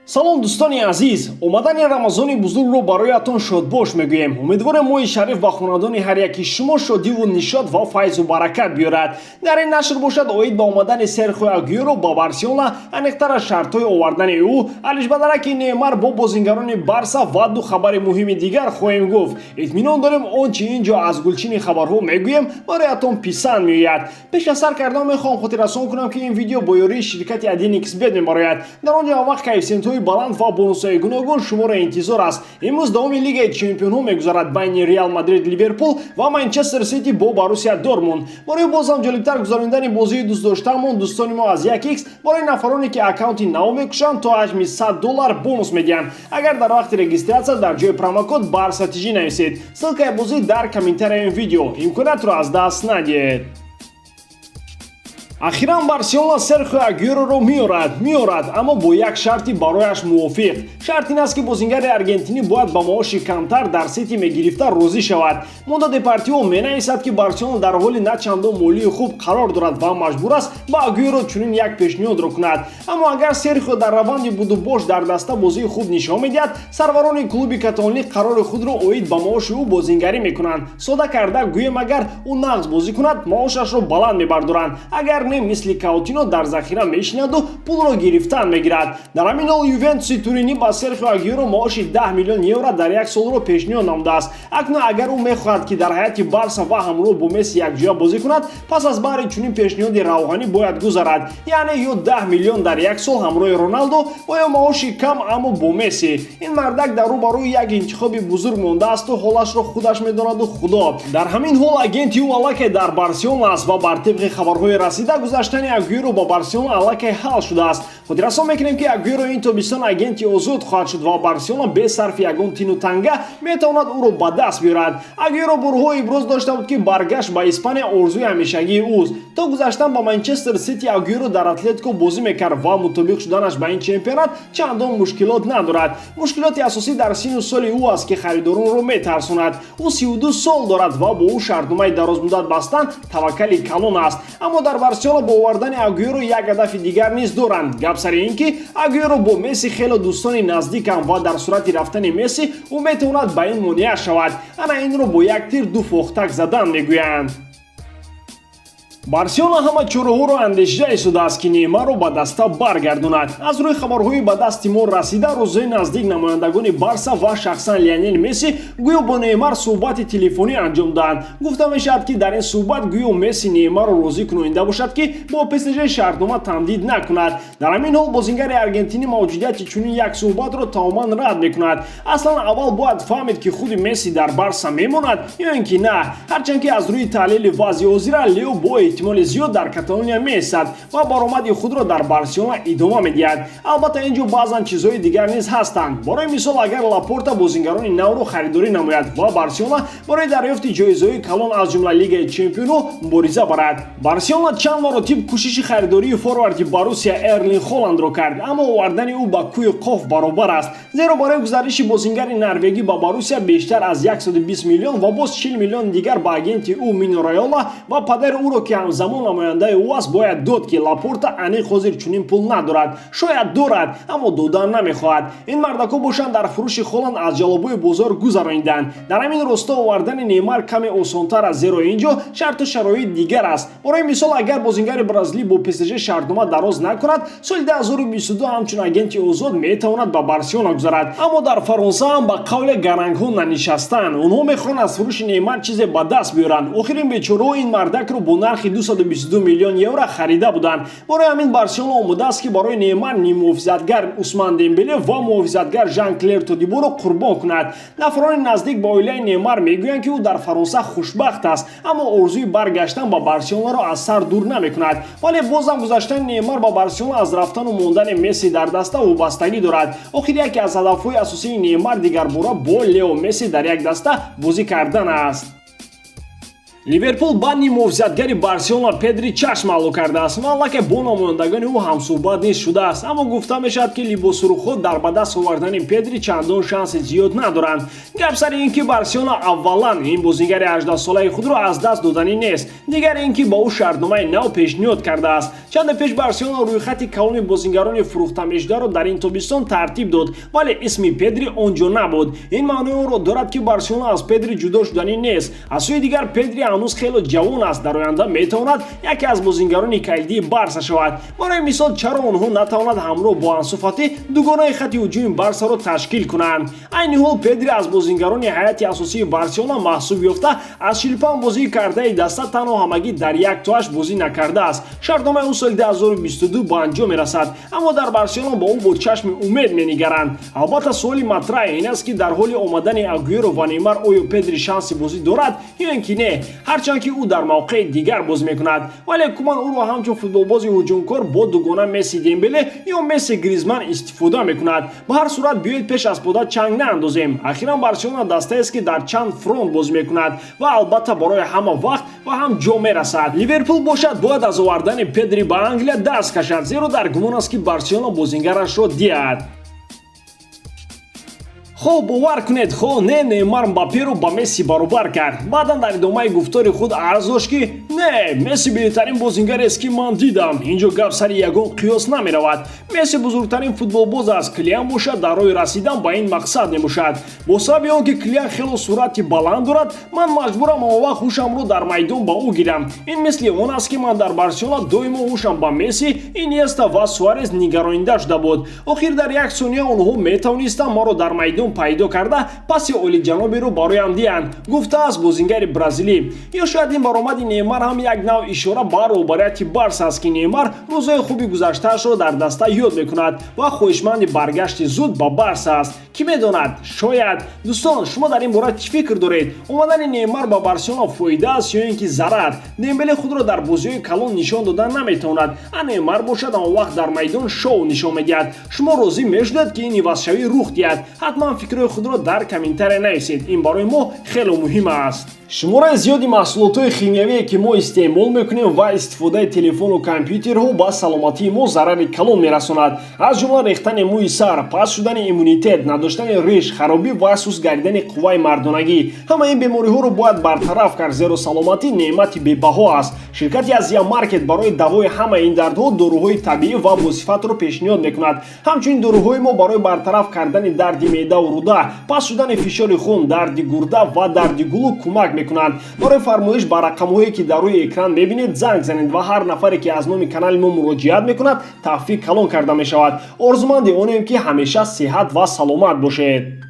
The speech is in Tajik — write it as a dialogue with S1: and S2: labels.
S1: Салом, дӯстони азиз! Омадани Рамазони бузургро бароятон шодбош мегӯем. Умедворем, моҳи шариф ба хонадони ҳар яки шумо шодиву нишод ва файзу баракат биёрад. Дар ин нашр бошад, оид ба омадани Серхио Агюэро ба Барселона, аниқтараш шартҳои овардани ӯ, алишбадараки Неймар бо бозингарони Барса ва ду хабари муҳими дигар хоҳем гуфт. Итминон дорем, он чи ин ҷо аз гулчини хабарҳо мегӯем, бароятон писанд меояд. Пеш аз сар кардан мехоҳам хотиррасон кунам, ки ин видео бо ёрии ширкати 1xBet мебарояд. Дар он ҷо ҳамвақт коэффисиентҳои баланд ва бонусҳои гуногун шуморо интизор аст. Имрӯз давоми Лигаи чемпионҳо мегузарад байни Реал Мадрид, Ливерпул ва Манчестер Сити бо Боруссия Дортмунд. Барои бозам ҷолибтар гузаронидани бозии дӯстдоштаамон, дӯстони мо аз 1x барои нафароне, ки аккаунти нав мекушанд, то ҳаҷми 100 доллар бонус медиҳанд, агар дар вақти регистрация дар ҷои промокод Барса ТЖ нависед. Ссылкаи бозӣ дар комментарияи видео. Имкониятро аз даст надиҳед. Ахиран Барселона Серхио Агюэроро меорад, меорад, аммо бо як шарти барояш мувофиқ. Шарт ин аст, ки бозингари аргентинӣ бояд ба маоши камтар дар Сити мегирифта розӣ шавад. Мондо Депортиво менависад, ки Барселона дар ҳоли на чандон молии хуб қарор дорад ва маҷбур аст ба Агюэро чунин як пешниҳодро кунад. Аммо агар Серхио дар раванди будубош дар даста бозии хуб нишон медиҳад, сарварони клуби каталонӣ қарори худро оид ба маоши ӯ бозингарӣ мекунанд. Сода карда гӯем, агар ӯ нағз бозӣ кунад, маошашро баланд мебардоранд, агар не, мисли Каутино дар захира мешинаду пулро гирифтан мегирад. Дар ҳамин ҳол Ювентуси Туринӣ ба Серхио Агюэро маоши 10 миллион евро дар як солро пешниҳод намудааст. Акнун агар ӯ мехоҳад, ки дар ҳайати Барса ва ҳамроҳ бо Месси якҷоя бозӣ кунад, пас аз баҳри чунин пешниҳоди равғанӣ бояд гузарад. Яъне ё 10 миллион дар як сол ҳамроҳи Роналдо ва ё маоши кам, аммо бо Месси. Ин мардак дар рӯ ба рӯи як интихоби бузург мондаасту ҳолашро худаш медонаду Худо. Дар ҳамин ҳол агенти ӯ аллакай дар Барселона аст ва бар тибқи хабарҳои расида, гузаштани Агюэро ба Барселона аллакай ҳал шудааст. Хотиррасон мекунем, ки Агюэро ин тобистон агенти озод хоҳад шуд ва Барселона бе сарфи ягон тину танга метавонад ӯро ба даст биёрад. Агюэро борҳо иброз дошта буд, ки баргашт ба Испания орзуи ҳамешагии ӯст. То гузаштан ба Манчестер Сити Агюэро дар Атлетико бозӣ мекард ва мутобиқ шуданаш ба ин чемпионат чандон мушкилот надорад. Мушкилоти асосӣ дар сину соли ӯ аст, ки харидоронро метарсонад. Ӯ 32 сол дорад ва бо ӯ шартномаи дарозмуддат бастан таваккали калон аст. Аммо дар Барселона бо овардани Агюэро як ҳадафи дигар низ доранд. Гап сари ин ки Агюэро бо Месси хеле дӯстони наздиканд ва дар сурати рафтани Месси ӯ метавонад ба ин монеа шавад. Ана инро бо як тир ду фохтак задан мегӯянд. Барселона ҳама чораҳоро андешида истодааст, ки Неймарро ба даста баргардонад. Аз рӯи хабарҳои ба дасти мо расида, рӯзҳои наздик намояндагони Барса ва шахсан Лионел Месси гӯё бо Неймар суҳбати телефонӣ анҷом доданд. Гуфта мешавад, ки дар ин суҳбат гӯё Месси Неймарро розӣ кунонида бошад, ки бо ПСЖ шартнома тамдид накунад. Дар ҳамин ҳол бозингари аргентинӣ мавҷудияти чунин як суҳбатро тамоман рад мекунад. Аслан аввал бояд фаҳмид, ки худи Месси дар Барса мемонад ё ин ки на. Ҳарчанд ки аз рӯи таҳлили вазъи ҳозира Лео бо эҳтимоли зиёд дар Каталония меистад ва баромади худро дар Барселона идома медиҳад. Албатта, ин ҷо баъзан чизҳои дигар низ ҳастанд. Барои мисол, агар Лапорта бозингарони навро харидорӣ намояд ва Барселона барои дарёфти ҷоизаҳои калон, аз ҷумла Лигаи чемпионҳо, мубориза барад. Барселона чанд маротиб кӯшиши харидории форварди Боруссия Эрлин Холандро кард, аммо овардани ӯ ба кӯи Қоф баробар аст, зеро барои гузариши бозингари норвегӣ ба Боруссия бештар аз 120 миллион ва боз 40 миллион дигар ба агенти ӯ Мино Райола ва падари ӯро, ки ҳамзамон намояндаи ӯ аст, бояд дод, ки Лапорта аниқ ҳозир чунин пул надорад. Шояд дорад, аммо додан намехоҳад. Ин мардакҳо бошанд, дар фурӯши Холанд аз ҷалобои бозор гузарониданд. Дар ҳамин росто овардани Неймар каме осонтар аст, зеро ин ҷо шарту шароит дигар аст. Барои мисол, агар бозингари бразилӣ бо ПСЖ шартнома дароз накунад, соли 2022 ҳамчун агенти озод метавонад ба Барселона гузарад. Аммо дар Фаронса ҳам ба қавле гарангҳо нанишастанд. Онҳо мехоҳанд аз фурӯши Неймар чизе ба даст биёранд. Охирин бечораҳо ин мардакро бо нархи 222 миллион евро харида буданд. Барои ҳамин Барселона омода аст, ки барои Неймар ниммуҳофизатгар Усман Дембеле ва муҳофизатгар Жан Клер Тодиборо қурбон кунад. Нафарони наздик ба оилаи Неймар мегӯянд, ки ӯ дар Фаронса хушбахт аст, аммо орзуи баргаштан ба Барселонаро аз сар дур намекунад. Вале бозам гузаштани Неймар ба Барселона аз рафтану мондани Месси дар даста вобастагӣ дорад. Охир яке аз ҳадафҳои асосии Неймар дигарбора бо Лео Месси дар як даста бозӣ кардан аст. Ливерпул ба ниммуҳофизатгари Барселона Педри чашм алло кардааст ва аллакай бо намояндагони ӯ ҳамсӯҳбат низ шудааст. Аммо гуфта мешавад, ки либосурухҳо дар ба даст овардани Педри чандон шанси зиёд надоранд. Гап сари ин ки Барселона аввалан ин бозигари 18-солаи худро аз даст доданӣ нест, дигар ин ки ба ӯ шартномаи нав пешниҳод кардааст. Чанде пеш Барселона рӯйхати калони бозингарони фурӯхтамешударо дар ин тобистон тартиб дод, вале исми Педри он ҷо набуд. Ин маънои онро дорад, ки Барселона аз Педри ҷудо шуданӣ нест. Аз сӯи дигар, Педри ҳанӯз хело ҷавон аст, дар оянда метавонад яке аз бозингарони калидии Барса шавад. Барои мисол, чаро онҳо натавонад ҳамроҳ бо Ансу Фати дугонаи хати ҳуҷуми Барсаро ташкил кунанд? Айни ҳол Педри аз бозингарони ҳайати асосии Барселона маҳсуб ёфта, аз 45 бозии кардаи даста танҳо ҳамагӣ дар як тоаш бозӣ накардааст. Шартномаи ӯ соли 2022 ба анҷом мерасад, аммо дар Барселона ба ӯ бо чашми умед менигаранд. Албатта, суоли матраҳ ин аст, ки дар ҳоли омадани Агуеро ва Неймар оё Педри шанси бозӣ дорад ё ин ки не? Ҳарчанд ки ӯ дар мавқеи дигар бозӣ мекунад, вале Куман ӯро ҳамчун футболбози ҳуҷумкор бо дугона Месси Дембеле ё Месси Гризман истифода мекунад. Ба ҳар сурат, биёед, пеш аз пода чанг наандозем. Ахиран Барселона дастаест, ки дар чанд фронт бозӣ мекунад ва албатта барои ҳама вақт ва ҳам ҷо мерасад. Ливерпул бошад, бояд аз овардани Педри ба Англия даст кашад, зеро дар гумон аст, ки Барселона бозингарашро диҳад. Хоҳ бовар кунед, хоҳ не, Неймар Мбапперо ба Месси баробар кард. Баъдан дар идомаи гуфтори худ арз дошт, ки не, Месси беҳтарин бозингарест, ки ман дидам. Инҷо гап сари ягон қиёс намеравад. Месси бузургтарин футболбоз аст, Килиан бошад, дар роҳи расидан ба ин мақсад мебошад. Бо сабаби он ки Килиан хело суръати баланд дорад, ман маҷбурам ҳамавақт ҳушамро дар майдон ба ӯ гирам. Ин мисли он аст, ки ман дар Барселона доимо ҳушам ба Месси, Иньеста ва Суарес нигаронида шуда буд. Охир дар як сония онҳо метавонистанд маро дар майдон пайдо карда, паси олиҷаноберо бароям диҳанд, гуфтааст бозингари бразилӣ. Ё шояд ин баромади Неймар ҳам як нав ишора ба роҳбарияти Барса аст, ки Неймар рӯзҳои хуби гузаштаашро дар даста ёд мекунад ва хоҳишманди баргашти зуд ба Барса аст. Кӣ медонад, шояд. Дӯстон, шумо дар ин бора чӣ фикр доред? Омадани Неймар ба Барселона фоида аст ё ин ки зарар? Дембеле худро дар бозиҳои калон нишон дода наметавонад, а Неймар бошад, он вақт дар майдон шоу нишон медиҳад. Шумо розӣ мешудед, ки ин ивазшавӣ рух диҳад? Ҳатман фикрҳои худро дар комментария нависед, ин барои мо хеле муҳим аст. Шумораи зиёди маҳсулотҳои химиявие, ки мо истеъмол мекунем, ва истифодаи телефону компютерҳо ба саломатии мо зарари калон мерасонад. Аз ҷумла рехтани мӯи сар, паст шудани иммунитет, надоштани риш, харобӣ ва суст гардидани қувваи мардонагӣ. Ҳамаи ин бемориҳоро бояд бартараф кард, зеро саломатӣ неъмати бебаҳо аст. Ширкати Азия Маркет барои давои ҳамаи ин дардҳо доруҳои табиӣ ва босифатро пешниҳод мекунад. Ҳамчунин доруҳои мо барои бартараф кардани дарди меъдаву рӯда, паст шудани фишори хун, дарди гурда ва дарди гулӯ кӯмак мекунанд. Барои фармоиш ба рақамҳое, ки дар рӯи экран мебинед, занг занед ва ҳар нафаре, ки аз номи канали мо муроҷиат мекунад, тахфиф калон карда мешавад. Орзуманди онем, ки ҳамеша сиҳат ва саломат бошед.